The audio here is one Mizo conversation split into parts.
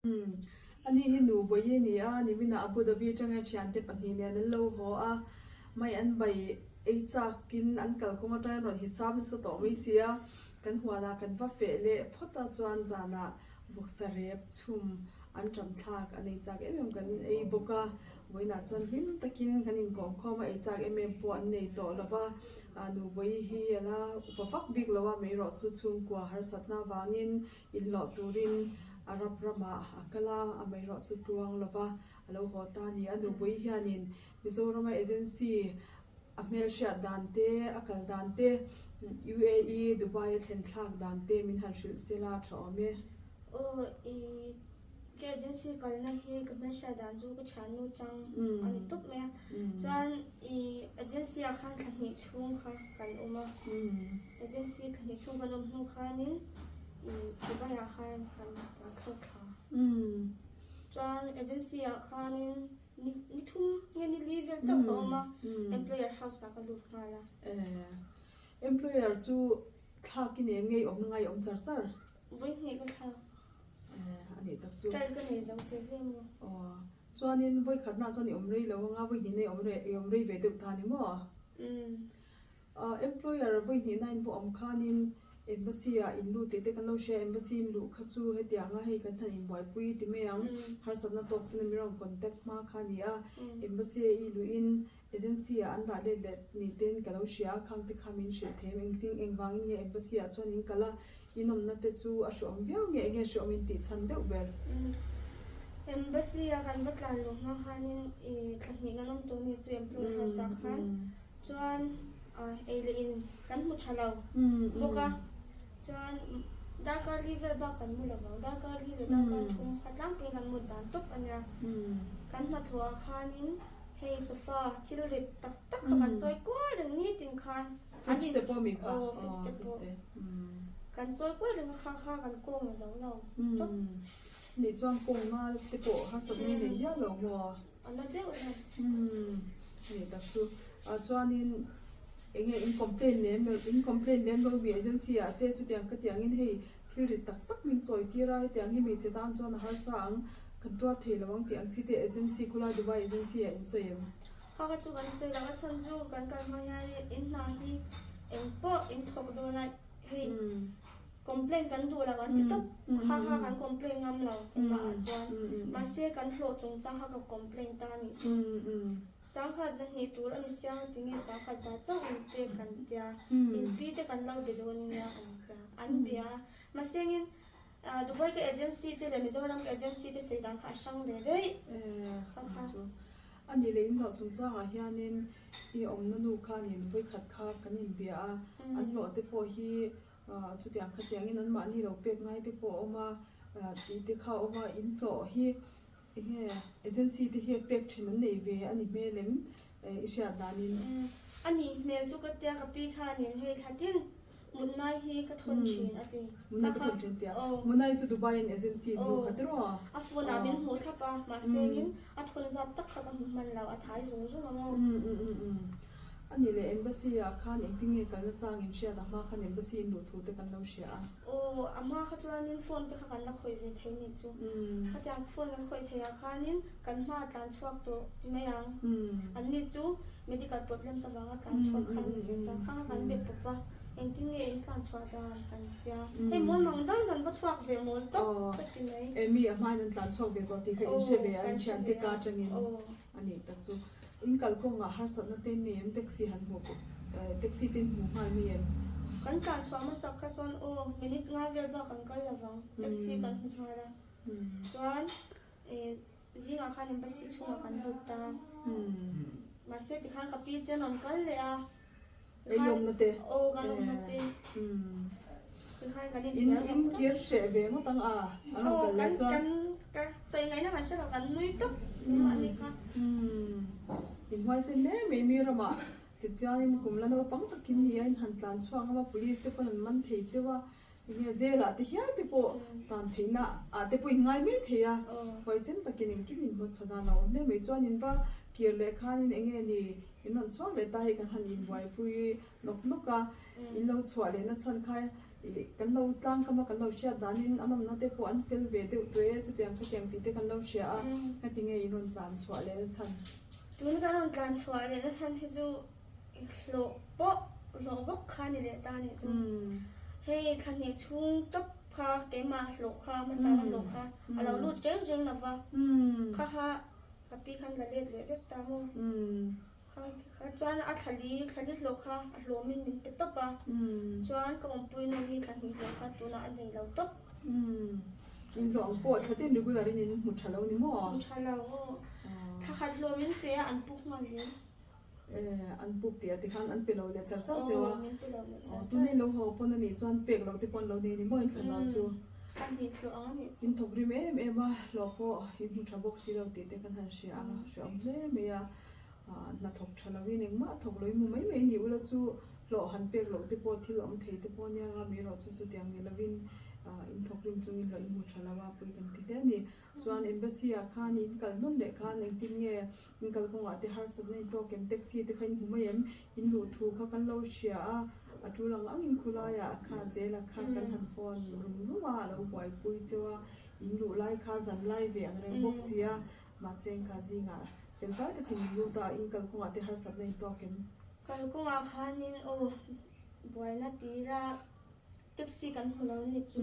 Umm. Ani hi nu Bawihi a ni a, niminah Abu Dhabi atanga thiante pahnih nen an lo haw a, mai an bai ei chakin an kalkawng atangin rawn hisap nasa tawh mai si a, kan huanah kan va feh leh phawt a chuan zanah vawksa rep chhum an ṭam thlak an ei chak em em kan ei bawk a, vawiinah chuan hlim takin kan inkawm khawm a, ei chak em em pawh an nei tawh lo va, nu Bawihi hi a la upa vak bik lo a, mai erawh chu chhungkua harsatna avangin Inhlawh turin Arab ramah a kal a, amaherawhchu tluang lova a lo haw ta a ni. A nupui hianin Mizorama agency a hmelhriat dan te, a kal dan te, UAE, Dubai a thlen thlak dan te min han hrilh se la tha awm e. Aw i ka agency kalna hi ka hmelhriat dan chu ka thiannu chang a ni tawp mai a. Chuan i agency ah khan thla hnih chhung kha kan awm a. Agency thla hnih chhung kan awm hnu khanin i Dubai ah khan kan kan thlawk thla. Chuan agency ah khanin ni ni thum nge ni li vel chauh ka awm a, employer house ah ka lut nghal a. Employer chu thlak i nem nge i awmna ngai i awm char char? Vawi hnih ka thlak. A nih tak chu. Trial ka nei zo ve ve maw? Aw, chuanin vawi khatna chuan i awm rei lo anga vawi hnihna i awm rei i awm rei ve deuh ta ni maw? Umm. Employer vawi hnihna in pawh awm khanin Embassy ah in lut tih te kan lo hria, Embassy in luh kha chu hetianga hei kan han inbuaipui ti mai ang, harsatna tawk ten mi rawn contact hma kha a ni a, Embassy a i luhin Agency ah an dah let leh ni ten ka lo hria a, khang te kha min hrilh them, engtin engvangin nge Embassy ah chuan in kal a, in awmna te chu a hreawm viau nge enge hreawm in tih chhan deuh ber? Embassy ah kan va tlan luh hma khanin i thla hnih kan awm tawh a nih chu Employer House ah khan. Chuan ei leh in kan hmu tha lo bawk a, chuan darkar li vel bak kan mu lo vang, darkar li leh darkar thum kha tlangpuiin kan mut dan tawp a nia. Kan hnathawh ah khanin hei sofa thil rit tak tak kha kan chawi kual reng nitin khan. Fridge te pawh mi kha? Aw fridge te pawh. Kan chawi kual reng a kha kha kan kawng a zo lo tawp. Nih chuan kawng nga te pawh harsatna i nei viau lo maw? A na deuh reng. Umm ni tak chu. Ah chuanin enge in complain lem lo in complain lem lo mi agency ah te chutiang ka tih angin hei thil rit tak tak min chawi tir a hetiang hi hmeichhe tan chuan a harsa ang kan tuar thei lo ang tih ang chi te agency khulai Dubai agency ah in sawi em? Kha kha chu kan sawi lo a chhan chu kan kal hma hian in hna hi eng pawh in thawk dawn a hei Complain kan duh lo an ti tawp. Kha kha kan complain ngam lo engmah ah chuan. Mahse kan hlawh chungchang kha ka complain ta a nih chu. Sangkhat zahnih tur a ni sia nga tinge sangkhat za chauh in pek kan tia. In pi te kan lo be dawn nia an tia. An bia a. Mahse engin Dubai ka agency te leh Mizoram ka agency te sawi dan kha a hrang leh daih. Kha kha. A nih leh in hlawh chungchangah hianin i awmna nu khanin vawikhat kha kan inbia a. An hlawh te pawh hi Chutiang khatiangin anmahni lo pek ngai te pawh a awm a, tih te kha a awm a, in hlawh hi enge agency te hi pek thin an nei ve a ni hmel em i hriat danin. A nih hmel chu ka tia ka pi khanin hei thla tin Munai hi ka thawn thin a ti. Munai ka thawn thin tia. Munai chu Dubai in agency hmu kha tiraw? A phone ah min hmuh thlap a, mahse engin a thawn zat tak kha ka hmu hman lo, a thai zung zung a maw. A nih leh Embassy ah khan engtin nge kalna chang in hriat a hma khan Embassy in luh thu te kan lo hria a. Aw, a hma kha chuanin phone te kha kan la khawih ve thei nih chu. Khatiang phone kan khawih theih ah khanin kan hma a tlan chhuak tawh ti mai ang. An ni chu medical problems avanga tlan chhuak kha an ni ve ta. Kha kha kan be pawp a, engtin nge in tlan chhuah dan kan tia. Hei mawl mang dang kan va chhuak ve mawl tawp ka ti mai. Amy a hmain an tlan chhuak ve tawh tih kha in hre ve a, in thiante ka atangin. A nih tak chu. In kalkawngah harsatna te nei em taxi han hmuh pawh taxi te in hmuh nghal mai em? Kan tlan chhuah hmasak kha chuan aw minute nga vel bak kan kal lo vang taxi kan hmu nghal a. Chuan zingah khan embassy chhungah kan lut ta. Mahse tikhan ka pi te an rawn kal leh a. Ei awmna te. Aw kan awmna te. Tikhan kan in in kir hreh ve ngawt ang a an rawn kal leh chuan. Kan kan sawi ngaihna kan hre lo kan nui tawp engmah ni kha. In huaisen hle mai mi ramah tichuanin kum la naupang takin ni a in han tlan chhuak ngam a police te pawn an man thei cheu a. Enge zelah te hial te pawh tan theihna ah te pawh in ngai mai thei a, huaisen takin engkim in hmachhawn a, lo awm hle mai chuan in va kir leh khanin enge ni in rawn chhuak leh ta hei kan han inbuaipui nawk nawk a, in lo chhuah leh nachhan kha. Ih kan lo tlangkam a kan lo hriat danin an awmna te pawh an fel ve deuh tawh e, chutiang khatiang tih te kan lo hria a, heti nge in rawn tlan chhuah leh na chhan? Tun kan rawn tlan chhuah leh na chhan hi chu hlawh pawh hlawh bawk kha ni leh ta a nih chu. Hei thla hnih chhung tawp kha keimah hlawh kha hmasa ka hlawh kha a lo lut reng reng lo va, kha kha ka pi khan la let leh vek ta maw? Kha chuan a thlali thlali hlawh kha a hlawmin min pe tawp a, chuan ka awmpui nu hi thla hnih hlawh kha tunah a nei lo tawp. In hlawh ang pawh thla tin regular in in hmu tha lo ni maw? Hmu tha lo aw. Thla khat hlawm in pe a an puk nghal zel. An puk tih ah tikhan an pe lo leh char char cheu a. Aw min pe lo leh char char. Tuna in lo haw pawn a nih chuan pek lo te pawh an lo nei ni maw in thla hna chu? Thla hnih hlawh ang a nih chu. In thawk rim em em a, hlawh pawh in hmu tha bawk si lo tih te kan han hria a, hreawm hle mai a. Hna thawk tha loin engmah thawk loin mu mai mai ni ula chu hlawh han pek loh te pawh thil awm thei te pawh nia nga mai erawh chu chutiang ni lovin in thawk rim chungin hlawh in hmu tha lo a pawi kan ti hle a ni. Chuan embassy ah khan in kal nawn leh khan engtin nge in kalkawngah te harsatna in tawk em taxi te kha in hmu mai em in luh thu kha kan lo hria a a tul ang angin khulaiah kha zela kha kan han phone rum rum a a lo buaipui cheu a in luh lai kha zan lai ve ang reng bawk si a. Mahse engkha zingah fel fai takin in lut a, in kalkawngah te harsatna in tawk em? Kalkawngah khanin aw buaina ti ila taxi kan hmu lo ni chu.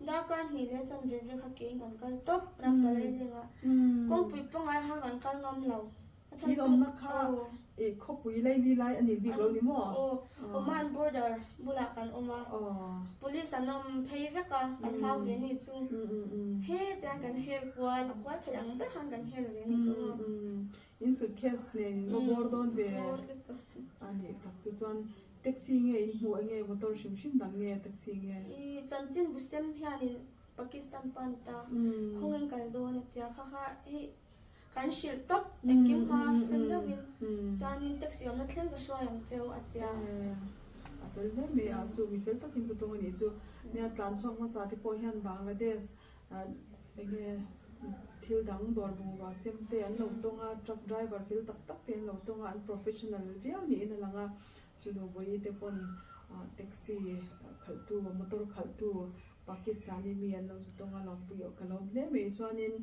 Darkar hnih leh chanve vel kha kein kan kal tawp ram palai lengah kawngpui pangngai kha kan kal ngam lo. In awmna kha khawpui laili lai a ni bik lo ni maw? Aw, Oman border bulah kan awm a, police an awm phei vek a, kan hlau ve ni chu. Hetiang kan hel kual, a kual thei ang ber khan kan hel ve ni chu maw? In suitcase nen in va bawr dawn ve a nih tak chu chuan taxi nge in hmuh enge motor hrim hrim dang nge taxi nge? I chanchin busem hianin Pakistan pa ni ta, khawngin kal dawn a tia kha kha hei Kan hrilh tawp engkim kha friend deuhin chuanin taxi awmna thleng ka hruai ang cheu a tia. A fel hle mai a, chu mi fel takin chu tung a nih chu. Nia tlan chhuak hmasa te pawh hian Bangladesh enge thil dang dawr bungrua sem te an lo tawng a, truck driver fel tak tak te an lo tawng a, an professional viau niin a lang a. Chu Nubawi te pawn taxi khalhtu, motor khalhtu Pakistani mi an lo zu tawng a, Lampui ka lawm hle mai. Chuanin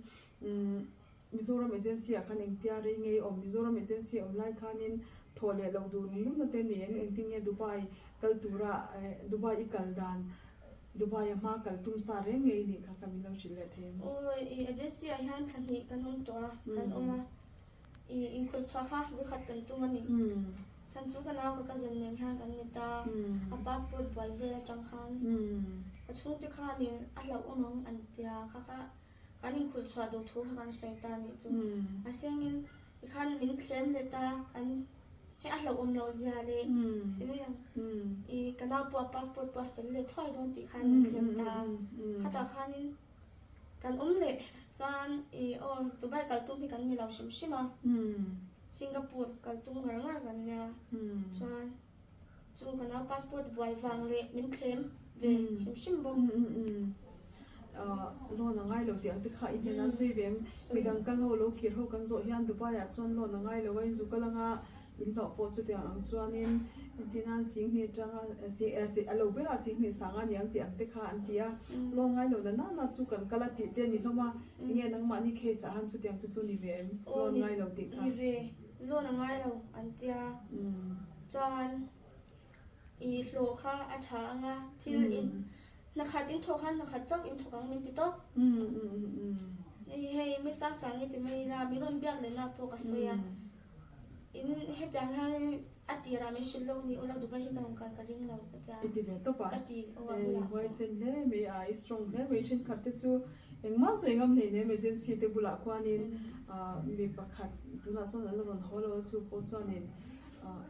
Umm Mizoram Agency ah khan engtia rei ngei awm? Mizoram Agency awm lai khanin thawh leh loh duh rum rum na te ni em? Engtin nge Dubai kal tura Dubai i kal dan Dubai a hma kal tum sa reng ngei nih kha kha min lo hrilh leh thei em? Aw i agency ah hian thla hnih kan awm tawh a, kan awm a, i inkhawlh chhuah kha vawikhat kan tum a ni. Chhan chu ka nau ka cousin nen hian kan ni ta, a passport buai vel atang khan ka chhungte khanin a hlauhawm ang an tia kha kha Kan inkhulh chhuah duh thu kha kan sawi ta anih chu. A sengin tikhan min thlem leh ta, kan hei a hlauhawm loh zia leh ti mai ang. I ka nau pawh a passport pawh a fel leh thuai dawn tih khan min thlem ta. Khatah khanin kan awm leh chuan i aw Dubai kal tum hi kan ni lo hrim hrim a, Singapore kal tum ngar ngar kan nia. Chuan Chu ka nau passport buai vang leh min thlem ve hrim hrim bawk. Loan a ngai lo tih ang te kha i hnen an sawi ve em? Midang kal ho lo kir ho kan zawh hian Dubai ah chuan loan a ngai lo a, in zu kal anga in hlawh pawh chutiang ang chuanin entirnan Singhnih atanga a lo berah Singhnih sanga niang tih ang te kha an ti a, loan ngai lo na nana chu kan kal a tih te a ni hlawm a, enge nangmahni case ah han chutiang te chu ni ve em? Loan ngai lo tih kha. Ni ve. Loan a ngai lo an tia chuan i hlawh kha a tha ang a, thil in hna khat in thawk khan hna khat chauh in thawk ang min ti tawp. Hei mi sang sang i ti mai ila min rawn biak leh na pawh ka sawi a, in hetiang hian a tirah min hrilh lawk ni ula Dubai hi ka rawn kal ka ring lo ka tia. I ti ve tawp a? Ka ti aw a bulah pawh. Huaisen hle mai a, i strong hle mai thenkhat te chu Engmah sawi ngam hleinem agency te bulah khuanin mi pakhat tunah chuan an la rawn haw lo a chu pawh chuanin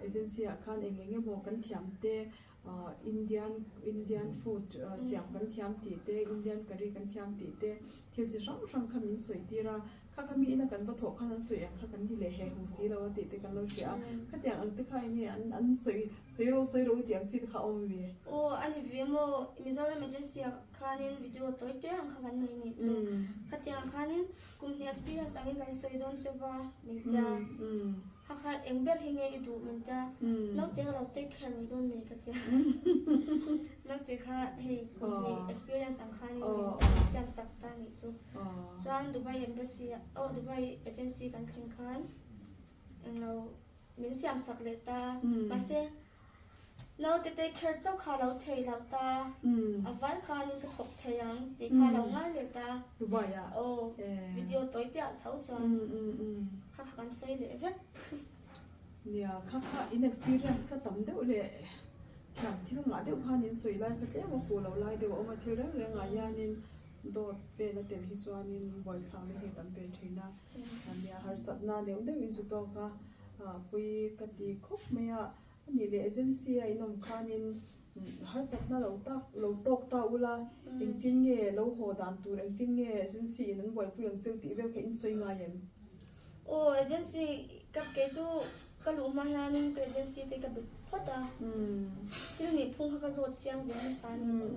agency ah khan eng eng emaw kan thiam te Indian Indian food siam kan thiam tih te Indian curry kan thiam tih te thil chi hrang hrang kha min sawi tir a kha kha mi ina kan va thawh khan an sawi ang kha kan ni leh he hu si lo a tih te kan lo hria a khatiang ang te kha enge an an sawi sawi ro sawi ro tih ang chi te kha a awm ami? Aw a ni ve maw Mizoram agency ah Khanin video tawi te ang kha kan nei nih chu. Khatiang khanin kum hnih experience angin kan sawi dawn che va min tia. Ha kha eng ber hi nge i duh min tia. Naute ka lo take care mai dawn mai ka tia. Naute kha hei company experience ang khanin min siam sak ta nih chu. Chuan Dubai embassy ah aw Dubai agency kan thlen khan englo min siam sak leh ta. Mahse naute te kher chauh kha lo thei lo ta. A vai khanin ka thawk thei ang tih kha lo ngai leh ta. Dubai ah? Aw video tawi te ah tho chuan kha kha kan sawi leh vek. Nia, kha kha in experience kha tam deuh leh thiam thil ngah deuh khan in sawi lai kha tlem a fuh lo lai deuh a awm a, thil reng reng ah hianin dawt vel a tel hi chuanin buaithlakna hi a tam ve thin a, nia harsatna deuh deuhin chu tawk a, pui ka ti khawp mai a, a nih leh agency a in awm khanin harsatna lo tak lo tawk ta ula engtin nge lo haw dan tur engtin nge agency in an buaipui ang cheu tih vel kha in sawi ngai em? Aw agency ka kei chu ka luh hma hianin ka agency te ka bet phawt a, thil nih phung kha ka zawt chiang ve nasa a nih chu.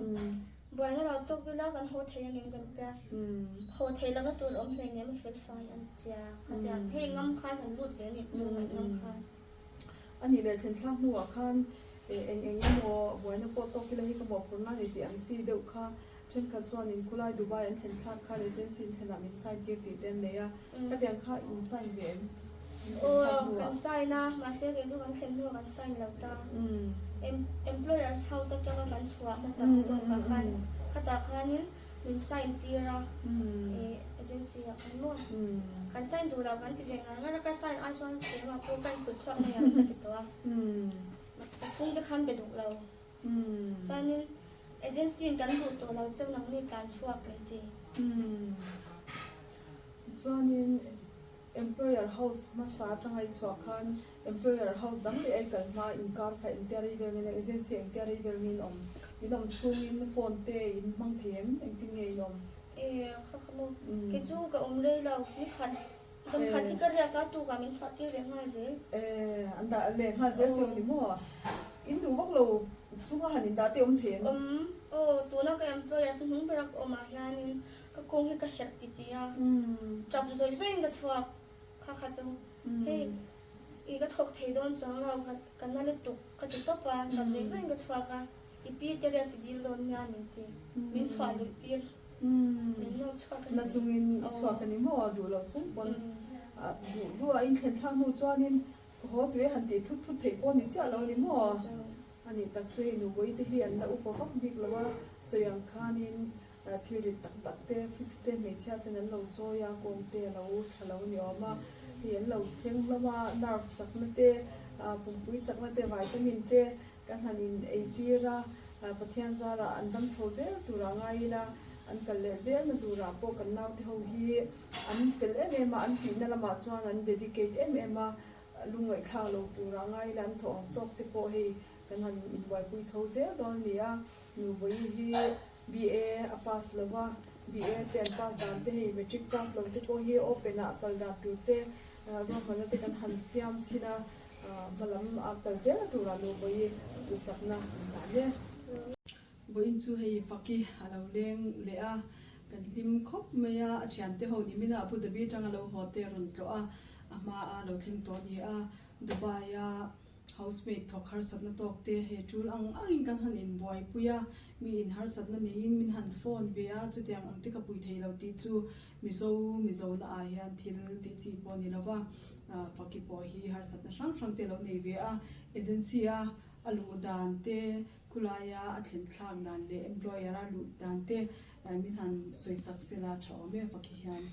Buaina lo tawk ila kan haw thei angem kan tia, haw thei lova tur awm hlei nem a fel fai an tia ka tia, hei ngam khan kan lut ve a nih chu ngaih ngam khan. A nih leh thlen thlak hnuah khan eng eng emaw buaina pawh tawk ila hi ka mawhphurh na a ni tih ang chi deuh kha Thenkhat chuan in khulai Dubai an thlen thlak khan agency in thlenah min sign tir tih te an nei a, khatiang kha in sign ve em? In thlen thlak hnuah. Aw, kan sign a, mahse kei chu kan thlen hnuah kan sign lo ta. Employers house atanga kan chhuah hmasak zawk ah khan khatah khanin min sign tir a, agency ah khan maw. Kan sign duh lo kan ti ve ngar ngar a, ka sign ai chuan keimah pawh ka inkulh chhuak mai ang ka ti tawh a, ka chhungte khan be duh lo. Chuanin agency in kan duh tawh lo cheu nang ni tlan chhuak min ti. Chuanin employer house hmasa atanga i chhuah khan employer house dang leh a i kal hma inkar kha engtia rei vel nge agency engtia rei vel nge in awm? In awm chhungin phone te in hmang thei em? Engtin nge in awm? E kha kha maw. Kei chu ka awm rei lo nikhat Zan khat hi ka riak a, tukah min chhuah tir leh nghal zel. Eh, an dah leh nghal zel cheu ni maw? In duh vak lo chunga han in dah te awm thei em? Awm, aw, tuna ka employer chu hnung bera ka awm ah hianin ka kawng hi ka herh ti ti a, tap zawih zawihin ka chhuak kha kha chu hei i ka thawk thei dawn chuang lo, ka na lutuk ka ti tawp a, tap zawih zawihin ka chhuak a. I pi te rest i dil dawn nia min ti. Min chhuah luih tir. Min lo chhuak a ni. Na chungin i chhuak a ni maw? Duh loh chung pawn duh duh a inthlen thlak hnu chuanin ka haw tui a han tih thut thut theih pawh ni chiah lo a ni maw? A nih tak chu hei nubawih te hi an la upa vak bik lo a, sawi ang khanin thil rit tak tak te, fridge te hmeichhia ten an lo chawi a, kawng te a lo tha lo ni awm a, hei an lo thleng hlawm a, nerve chakna te, pumpui chakna te, vitamin te, Kan han in ei tir a, Pathian zarah an dam chho zel turah ngai ila, an kal leh zelna turah pawh kan naute ho hi an fel em em a, an tihna lamah chuan an dedicate em em a, lungngaihthlak lo turah ngai ila an thawh ang tawk te pawh hei kan han inbuaipui chho zel dawn a ni a. Nubawi hi BA a pass lo va, BA te an pass dan te hei matric pass lo te pawh hi open ah kal dan tur te ruahmanna te kan han siam chhin a, Hmalam a kal zel a turah Nubawi duhsakna an dah hle. Vawiin chu hei Faki a lo leng leh a, kan hlim khawp mai a, a thiante ho ni mina Abu Dhabi atanga lo haw te rawn tlawh a, a hma a lo thleng tawh a ni a, Dubai a housemaid thawk harsatna tawk te hei tul ang angin kan han inbuaipui a, mi in harsatna neiin min han phone ve a, chutiang ang te ka pui thei lo tih chu Mizo Mizona ah hian thil tih chi pawh a ni lo va, Faki pawh hi harsatna hrang hrang te a lo nei ve a, agency a a luh dan te, khulaia a thlen thlak dan leh employer a luh dan te min han sawisak sela tha awm e Faki hian.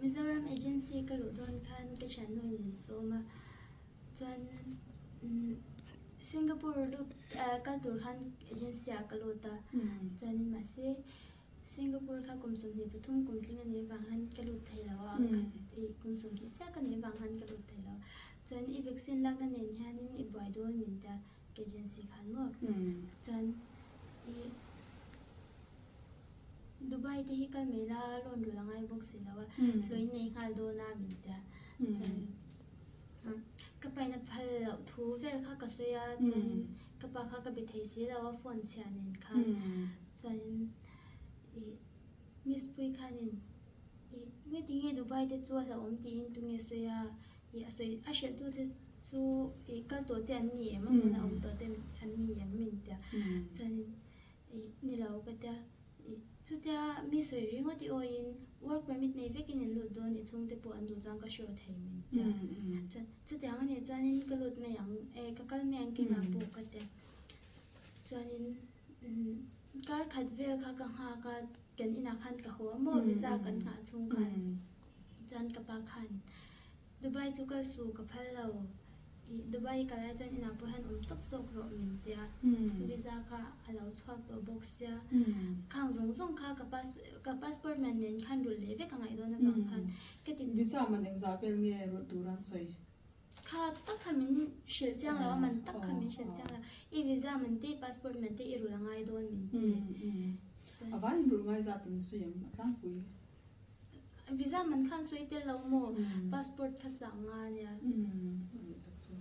Mizoram agency ka luh dawn khan ka thiannu in min sawm a, chuan Singapore lut kal tur khan agency ah ka lut a, chuanin mahse Singapore kha kum 23 kum tling a nih avang hian ka lut thei lo a, i kum 20 chiah ka nih avang hian ka lut thei lo. Chuan i vaccine lakna nen hianin i buai dawn min tia ka agency khan maw. Chuan i Dubai te hi kal mai la loan rul a ngai bawk si lo a, hlawh in nei nghal dawn a min tia. Chuan ka paina phal loh thu vel kha ka sawi a, chuanin ka pa kha ka be thei si lo a phone chhia nen khan. Chuanin ih Miss Pui khanin ih nge tinge Dubai te chu a hlauhawm tiin tunge sawi a, ih a sawi a hrilh tu te chu ih kal tawh te an ni em a hmuna awm tawh te an ni em min tia chuanin ih ni lo ka tia ih chutia mi sawi ringawt i awiin work permit nei vekin in lut dawn i chhungte pawh an duh chuan ka show thei min tia chuan chutiang a nih chuanin ka lut mai ang e ka kal mai ang keimah pawh ka tia chuanin kar khat vel kha ka nghak a kan inah khan ka haw a maw visa kan nghah chhung khan chuan ka pa khan Dubai chu kal su ka phal lo ih Dubai kal ai chuan inah pawh hian awm tawp zawk rawh min tia visa kha a lo chhuak tawh bawk sia khang zawng zawng kha ka pass ka passport man nen khan rulh leh vek a ngaih dawn avang khan ka ti Visa man engzah vel nge rulh tur an sawi? Kha tak kha min hrilh chiang lo a man tak kha min hrilh chiang lo i visa man te i passport man te i rulh a ngai dawn min ti. A vaiin rulh ngai zat an sawi em a tlangpui? Visa man khan sawi tel lo maw? Passport kha sang nga nia. A nih tak chu.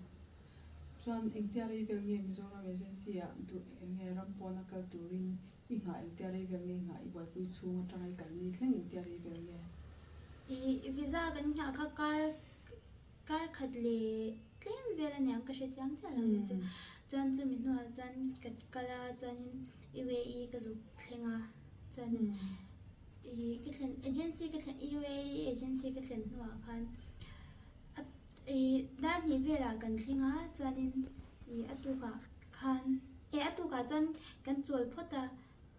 Chuan engtia rei vel nge Mizoram agency ah duh eng nge ram pawna kal turin i nghah engtia rei vel nge i nghah i buaipui chhung atanga i kal ni thleng engtia rei vel nge? I visa kan nghah kha kar kar khat leh tlem vel aniang ka hre chiang chiah lo ni chu. Chuan chumi hnuah chuan ka kal a chuanin UAE ka zuk thleng a chuanin Ih ka thlen agency ka thlen UAE agency ka thlen hnuah khan a ih dar hnih velah kan thleng a chuanin ih a tukah khan eh a tukah chuan kan chawl phawt a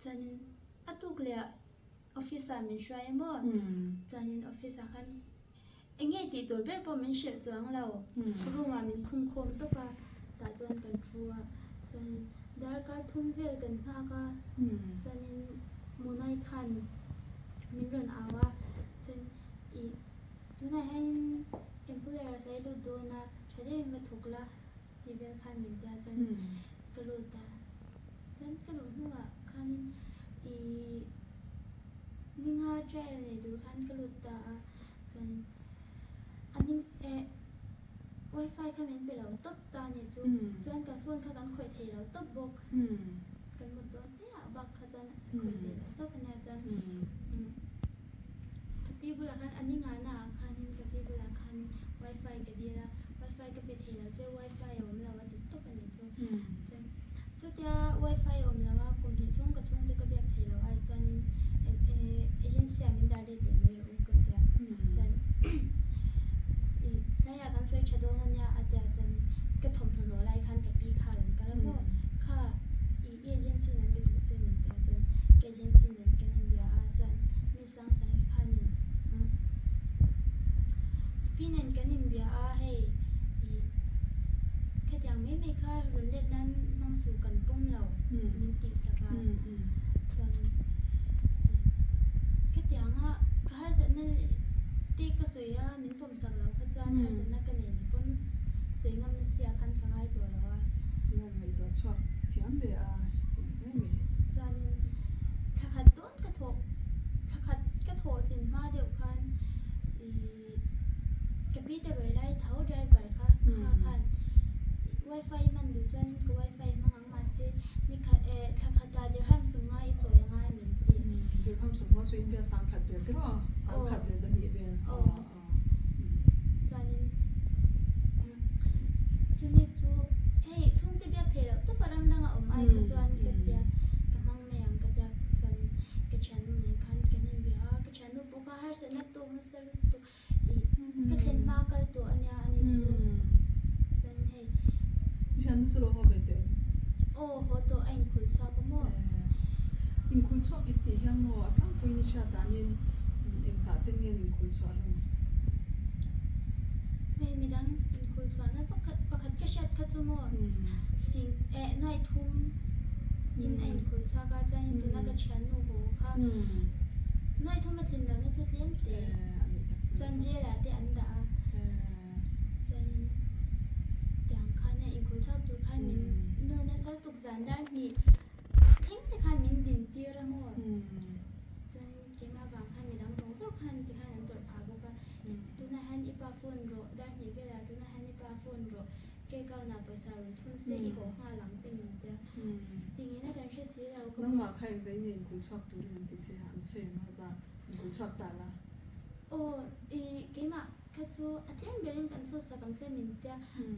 chuanin a tuk leh ah office ah min hruai a maw chuanin office ah khan eng nge tih tur ber pawh min hrilh chuang lo room ah min khung khawm tawp a tah chuan kan thu a chuanin darkar thum vel kan nghak a chuanin Munai khan min rawn au a chuan ih tunah hianin employer a sai lut dawn a tha deuhin va thawk la tih vel khan min tia chuan ka lut a chuan ka luh hnuah khanin ih ninga trial nei tur khan ka lut ta a chuan a ni eh wifi kha min pe lo tawp ta a ni chu chuan kan phone kha kan khawih thei lo tawp bawk kan mut dawn te ah bak kha chuan khawih thei lo tawp a nia chuan ka pi bulah khan a ni ngahna ah khanin ka pi bulah khan wifi ka dil a wifi ka pe thei lo che wifi a awm lo a ti tawp a ni chu chuan chutia wifi a awm lo a kum hnih chhung ka chhungte ka biak thei lo ai chuanin agency ah min dah let leh mai rawh u ka tia chuan ih tlaiah kan sawi tha dawn a nia a tia chuanin ka thawmhnaw nawh lai khan ka pi kha a rawn kal a maw kha ih agency in an be duh che min tia chuan ka agency nen kan inbia a chuan mi Sangsangi khanin umm i pi nen kan inbia a hei ih khatiang mai mai kha rawn let nan hmang suh kan pawm lo min tih sak a chuan ih khatianga ka harsatna te ka sawi a min pawm sak loh kha chuan harsatna ka nei leh pawn sawi ngamna chiah khan ka ngai tawh lo a. Lan ngaihtuah chhuak thiam ve a eng hle mai. Chuanin thla khat dawn. Ka thawh thla khat ka thawh tlin hma deuh khan ih ka pi te rawih lai tho driver kha kha khan wifi hman duh chuanin ka wifi hmang ang mahse ni khat eh thla khatah dirham sawmnga i chawi anga min ti. Dirham sawmnga chu India sangkhat vel te maw? Sangkhat leh zahnih vel. Aw. Chuanin chumi chu hei chhungte biak theih loh tawpa ram danga awm ai kha chuan ka tia ka hmang mai ang ka tia chuanin ka thiannu nen khan kan inbia a ka thiannu pawh kha harsatna tawk nasa lutuk ih ka thlen hma kal tawh ania ani chu chuan hei I thiannu chu lo haw ve tawh em? Aw haw tawh a inkhul chhuak a maw? Inkhul chhuak i tih hian maw a tlangpuiin i hriat danin engzah ten nge an inkhul chhuah hlawm? Hei midang inkhul chhuahna pakhat pakhat ka hriat kha chu maw sing eh nuai thum in a inkhul chhuak a chuanin tuna ka thiannu haw kha nuai thum a tlin lohna chu tlem te chuan jail ah te an dah a chuanin tiang khan a inkhul chhuak tur khan min nawr nasa lutuk zan dar hnih Thleng te khan min din tir a maw? Chuan keimah vang khan midang zawng zawng khan ti khan an tawrh phah bawk a. Tunah hian i pa phone rawh, dar hnih velah tunah hian i pa phone rawh, cake out ah pawisa rawn thun se i haw nghal ang te min tia. Tingin a kan hre si lo ka. Nangmah kha engzah in nge inkhul chhuak turin an ti che a, an sawi ang a zat inkhul chhuak ta la. Aw, i keimah. kha chu a tlem berin kan chhut sak ang che min tia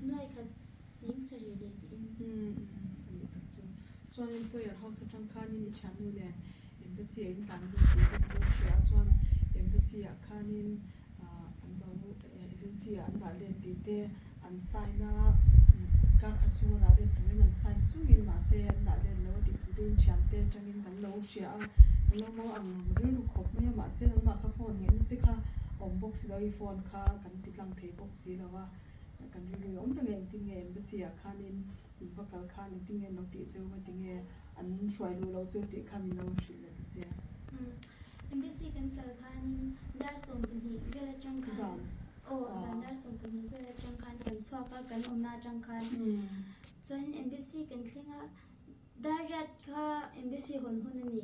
nuai khat sing sarih leh tiin. A nih tak chu. Chuanin prayer house atang khanin i thiannu nen embassy ah in tlan lut tih te ka lo hria a, chuan embassy ah khanin an lo agency ah an dah let tih te an sign a, kar khat chhunga dah let turin an sign chungin mahse an dah let lo a tih thu deuhin thiante atangin kan lo hria a, kan lo mau ang rilru khawp mai a, mahse nangmah kha phone ngaihna chi kha a awm bawk si lo, i phone kha kan ti tlang thei bawk si lo a, kan rilru hi a awm reng a, engtin nge embassy ah khanin In va kal khan engtin nge an lo tih cheu nga tinge an hruai luh loh cheu tih kha min lo hrilh leh ta che. Embassy kan kal khanin dar 12 vel atang khan Zan. Aw zan dar 12 vel atang khan kan chhuak a kan awmna atang khan chuan embassy kan thleng a dar riat kha embassy hawn hun a ni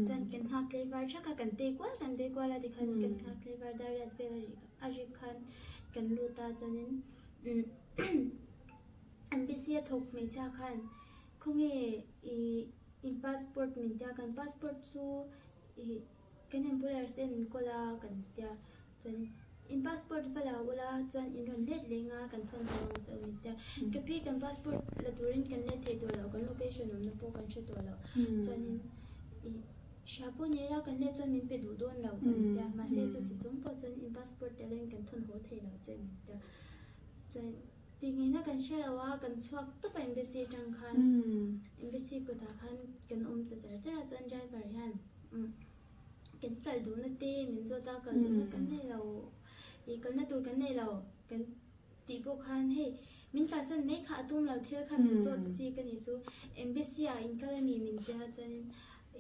chuan kan nghak tlaivar thak a kan tei kual kan tei kual a tikhan kan nghak tlaivar dar riat vel a rik a rik khan kan lut a chuanin Embassy a thawk hmeichhia khan khawnge ih in passport min tia kan passport chu ih kan employers te an kawl a kan tia chuan in passport va la ula chuan in rawn let leng a kan thawn tawh ang che min tia ka pi kan passport la turin kan let thei tawh lo kan location awmna pawh kan hre tawh lo chuanin ih hria pawh ni ila kan let chuan min pe duh dawn lo kan tia mahse chuti chung pawh chuan in passport tel in kan thawn haw thei lo che min tia chuan. Tih ngaihna kan hre lo a, kan chhuak tawp a embassy atang khan embassy kawtah khan kan awm ta char char a chuan driver hian kan kal duhna te min zawt a kal duhna kan nei lo ih kalna tur kan nei lo kan tih pawh khan hei min kalsan mai kha a tum lo thil kha min zawt chi ka nih chu embassy ah in kal ami min tia chuanin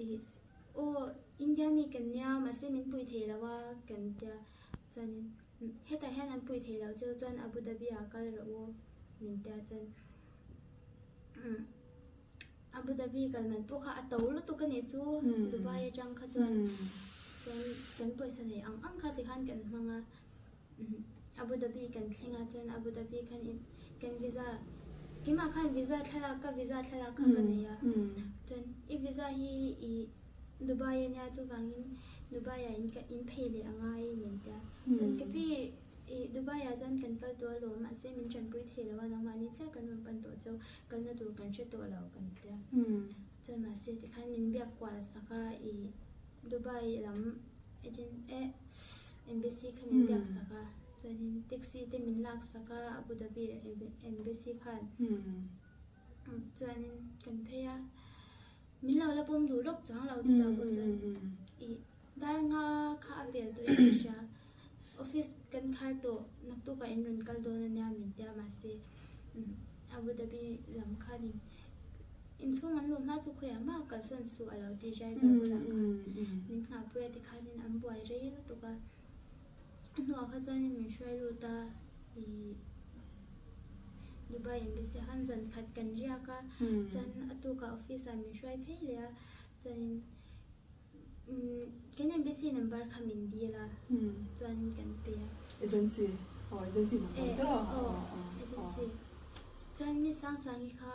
ih aw India mi kan nia mahse min pui thei lo a kan tia chuanin. Hetah hian an pui thei lo cheu chuan Abu Dhabi ah kal rawh u min tia chuan Abu Dhabi kal man pawh kha a to lutuk a nih chu Dubai atang kha chuan chuan kan pawisa nei ang ang kha tikhan kan hmang a Abu Dhabi kan thleng a chuan Abu Dhabi khan kan visa keimah khan visa thlalak ka visa thlalak kha ka nei a chuan i visa hi ih Dubai a nia chuvangin Dubai ah in in phei leh a ngai min tia. Chuan ka pi ih Dubai ah chuan kan kal tawh alawm mahse min tanpui thei lo a nangmahni chiah kan rawn pan tawh cheu kalna tur kan hre tawh lo kan tia. Chuan mahse tikhan min biak kual sak a ih Dubai lam agent eh embassy kha min biak sak a chuanin taxi te min lak sak a Abu Dhabi embassy khan chuanin kan phei a. Min lo la pawm duh lawk chuang lo chutah pawh chuan ih dar nga kha a pel tawh in ka hria. Office kan khar tawh naktukah in rawn kal dawn ania min tia mahse Abu Dhabi lam khanin inchhung an luh hma chu khawiah mah kalsan suh a lo ti driver bulah khan min nghahpui a tikhanin an buai rei lutuk a. A hnuah kha chuanin min hruai lut a, ih Dubai Embassy ah khan zan khat kan riak a, chuan a tukah office ah min hruai phei leh a, chuanin umm kan Embassy number kha min dil a, chuanin kan pe a. Agency, aw agency number te aw aw agency, chuan mi Sangsangi kha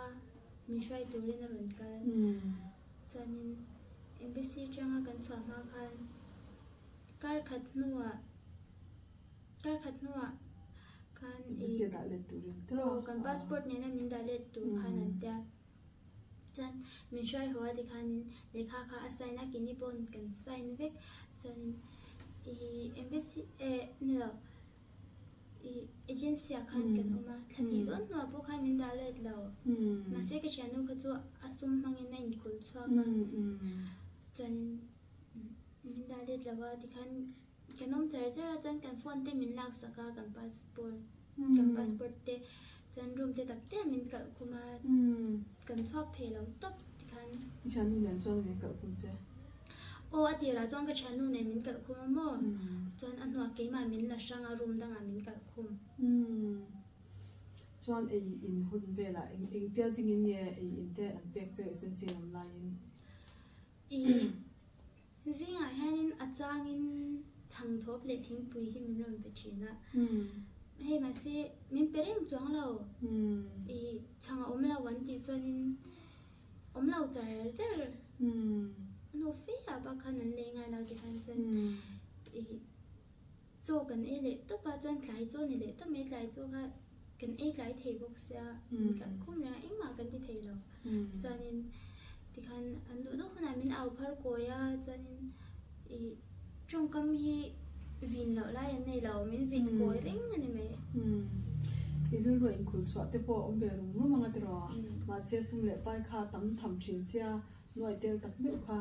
min hruai turin a rawn kal, chuanin Embassy atanga kan chhuah hma khan. Kar khat hnuah kar khat hnuah khan Embassy a dah let turin te aw kan passport nena min dah let tur khan an tia chuan min hruai haw a tikhanin lehkha kha a sign a keini pawh kan sign vek chuanin ih embassy eh ni lo ih agency ah khan kan awm a thla hnih dawn hnuah pawh khan min dah let lo mahse ka thiannu kha chu a sum hmangin a inkulh chhuak a chuanin. Min dah let lo a tikhan kan awm char char a chuan kan phone te min lak sak a kan passport kan passport te chuan room te tak te ah min kalh khum a kan chhuak thei lo tawp tikhan. I thiannu nen chuan min kalh khum che. Aw a tirah chuan ka thiannu nen min kalh khum a maw chuan a hnuah keimah min la hrang a room dangah min kalh khum. Chuan ei in hun velah eng engtia zingin nge ei in te an pek che agency lam laiin. Ih, zingah hianin a changin chhangthawp leh thingpui hi min rawn pe thin a. Hei mahse min pe reng chuang lo. Ih, chhang a awm lo an tih chuanin awm lo char char. A hnu fe ah bak khan an lei ngai lo tikhan chuan ih. Chaw kan ei leh tawp a, chuan tlai chaw ni leh tawp mai, tlai chaw kha kan ei tlai thei bawk sia, min kalh khum reng a, engmah kan ti thei lo. Chuanin tikhan an duh duh hunah min au phar kawi a, chuanin ih tawngkam hi vin loh lai an nei lo, min vin kawi reng a ni mai. I rilru a inkhul chhuah te pawh a awm ve rum rum ang a tiraw? Mahse sum leh pai kha a tam tham thin sia, nuai tel tak meuh kha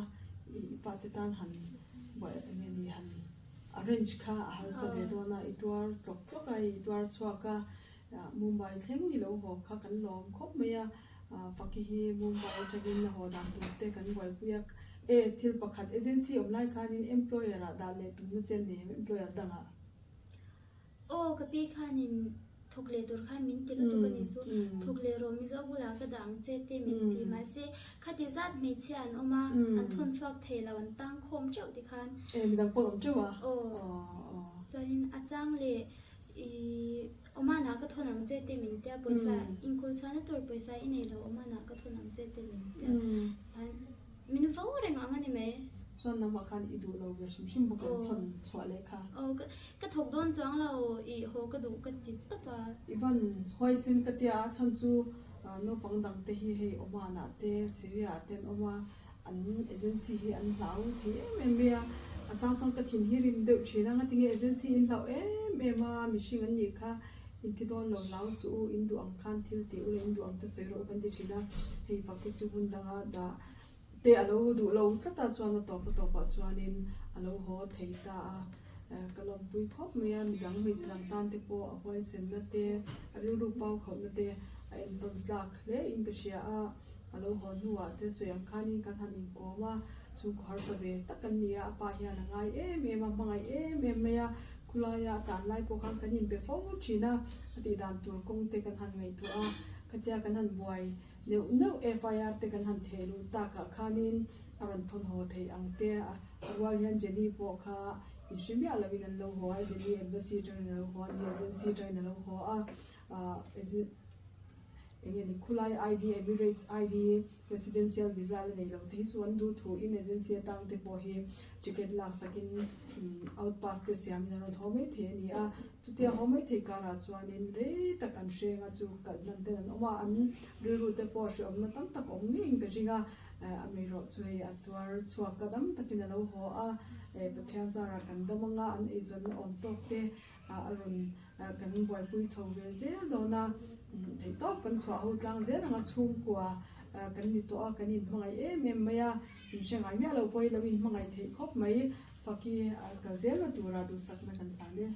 i pa te tan han buai eng nge ni han arrange kha a harsa ve dawn a, i tuar tlawk tlawk a, i tuar chhuak a, Mumbai thleng ni lo haw kha kan lawm khawp mai a, Faki hi Mumbai atangin a haw dan tur te kan buaipui a, e thil pakhat agency awm lai khanin employer ah dah leh tumna che an nei em employer dangah? Aw ka pi khanin thawk leh tur khan min ti lutuk a nih chu, thawk leh rawh Mizo bulah ka dah ang che te min ti mahse khati zat hmeichhia an awm a, an thawn chhuak thei lo an tang khawm teuh ti khan. E midang pawh an awm teuh a? Aw chuanin a chang leh i Oman ah ka thawn ang che te min tia pawisa inkhul chhuahna tur pawisa i nei lo Oman ah ka thawn ang che te min tia khan min vo reng ang a ni mai. Chuan nangmah khan i duh lo ve hrim hrim bawk em thawn chhuah leh kha? Aw ka thawk dawn chuang lo i haw ka duh ka ti tawp a. I ban huaisen ka tia a chhan chu naupang dang te hi hei Oman ah te Syria ah te an awm a an agency hi an hlau thei em em mai a, a chang chuan ka thin hi rim deuh thin a, ngatinge agency in hlauh em em a, mihring an nih kha in thi dawn lo hlau suh u, in duh ang khan thil tih ula in duh ang te sawi rawh u kan ti thin a, hei fak hi chu hmun danga dah te a lo duh lo tlat a chuan a tawp a tawpah chuanin a lo haw thei ta a, ka lawmpui khawp mai a, midang hmeichhe dang tan te pawh a huaisenna te a rilru pau khauhna te a entawn tlak hle in ka hria a. A lo haw hnuah te sawi ang khanin kan han inkawm a, chhungkaw harsa ve tak an ni a, a pa hian a ngai em em a, hmangaih em em mai a, khulaia a tan lai pawh khan kan inbe fo thin a, a tih dan tur kawng te kan han ngaihtuah a, khatia kan han buai neuh neuh FIR te kan han theh luh takah khanin a rawn thawn haw theih ang te a rual hian Jenny pawh kha inhre miah lovin an lo haw a, Jenny embassy atangin a lo haw a ni, agency atangin a lo haw a, ah. Eng nge ni khulai ID, Emirates ID, Residential Visa la nei lo te hi chu an duh thu in agency atang te pawh hi ticket lak sak in out pass te siam in an rawn haw mai thei a ni a. Chutia haw mai thei karah chuanin rei tak an hreng a chu kalh hnan ten an awm a, an rilru te pawh hrehawmna tam tak awm ngeiin ka ring a, a meirawh chu hei a tuar chhuak a dam takin a lo haw a, Pathian zarah kan dam anga an eizawnna awm tawk te a rawn kan buaipui chho ve zel dawn a, theihtawp kan chhuah ho tlang zel ang a, chhungkua kan ni tawh a, kan inhmangaih em em mai a, in hre ngai miah lo pawhin lo inhmangaih theih khawp mai, Faki kal zelna tura duhsakna kan hlan e.